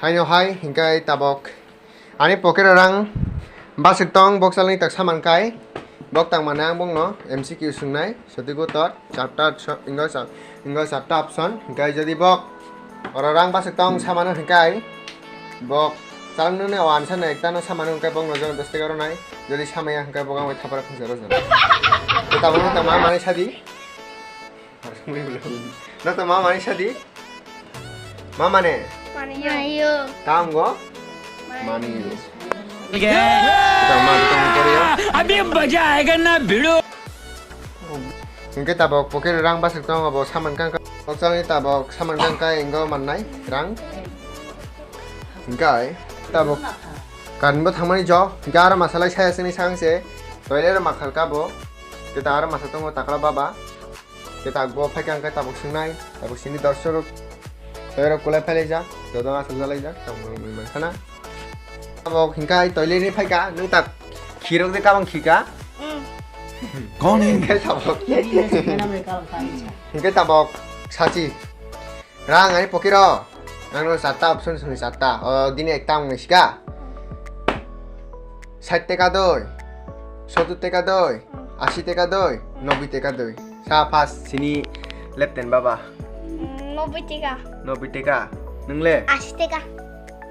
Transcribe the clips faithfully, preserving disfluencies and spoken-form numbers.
Haino hai, hinkai tabok. Ani pocket o rang baswk tong, bok salni tak saman kai. Bok tang mane ang bokno M C Q swngnai, sotwi utor, charta option, ingo char-, ingo charta option, hinkai jodi bok oro rang baswk tong samano hinkai. Bok salngnani o answer no ekta no samano hinkai bokno jono dos taka ronai. Jodi samaya hinkai bok ang bai thapara khungsa rojak. Tabok no tang ma manai sadi. No to mama ni sadi. Mama ne. Maniyo. Tamo. Maniyo. Maniyo. Tamo, tamo, Korea. अभी मजा आएगा ना भिड़ो। Hingke tabok pocket rang baswk tongo bo saman kangka. Boksalni tabok saman kangka ingo mannai rang. Hingke tabok kanbo thangmani jo. Hingke aro masalai saya sini sang se. Toilet ro makhal kabo. Kita aro masa tongo takla baba. Khe tabuk bo phaikha hwnkhe tabuk swngnai, tabuk sini dorso rok, tei rok kulai phailaijak, joto aswk jalaijak, tabuk mui mui mankha na. Tabuk hwnkhe toilet ni phaikha, nwng tak khirok de kabang khika. Mm. Kon hwnkhe tabuk. Hwnkhe tabuk sachi. Rang ani pocket o. Ang no charta option swnwi charta. O dini ekta ang naisika. Sait teka doi. Sotur teka doi. Asi teka doi. Noboi teka doi. Sa first sini lepten baba. Noboi teka. Noboi teka. Nwngle? Asi teka.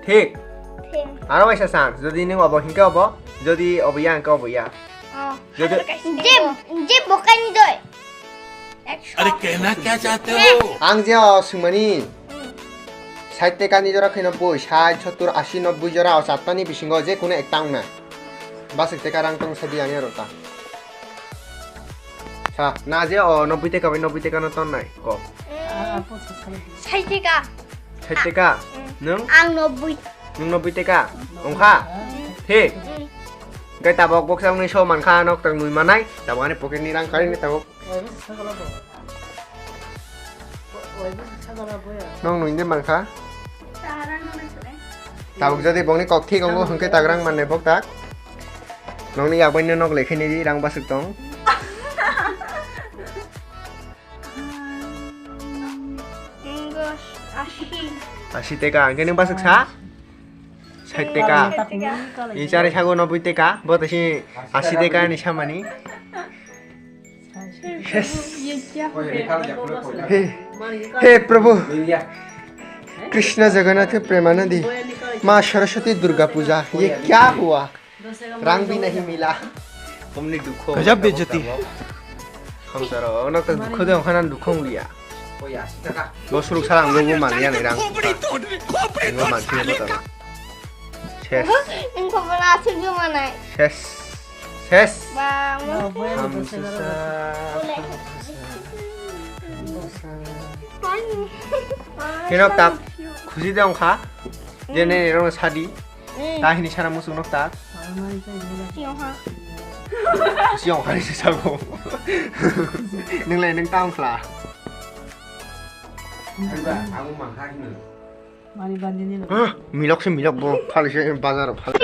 Thik. Thik. Aro waisa sang. Jodi nwng obo hingke obo. Jodi obo ya hingke obo ya. Oh. Jodi je, je bokaini doi. अरे कहना क्या चाहते हो? Ang je o swngmani. Hmm. Sait teka ni jora khe noboi, sait, sottur, asi, noboi jora o charta ni bisingo je kuno ekta wngna. Baswk teka rang tong sadi ani aro ta. Sa, na je o noboi teka bai noboi teka no ton nai ko. Hmm. Sait teka. Sait teka. Hmm. Nwng? Ang noboi. Nwng noboi teka. Wngkha? Hmm. Thik. Hmm. Hingke tabok boksa wngni so mankha nok tang mui manai. Tabok ani pocket ni rang kari ni tabok. Nong nung de mankha. Tabuk jodi bongni kok thik ongo hwnkhe tagrang manne bok tak. Nongni yakbai no nok lekhe ni di rang baswk tong. Asi. Asi teka hwnkhe nung baswk sa? Sait teka. Sait teka. Ni chari sago noboi teka. Bo tasi asi teka ni samani. Yes. He, he Prabhu. Krishna Jagannath Premanandi. Ma Saraswati Durga Puja. Ye kya hua? Rang bhi nahi mila. Komni dukho. Gajab bejati. Hamsaro, ono to dukho de, okhana dukho liya. Bo suruk sala ang bo man liya ni rang. Bo man sini bo to. Ses. Engko mana asik jo mana? Ses. Ses. Bang. Hamsasa. Kinok tak. Khusi de ongkha. Jene ni rong sadi. Hmm. Ta hini sana musuk nok ta. Siyong ha. Siyong ha ni sago. Nung le nung ta ongkhla. Mani bandini lo. Hah, milok se milok bo, phali se bazar phali.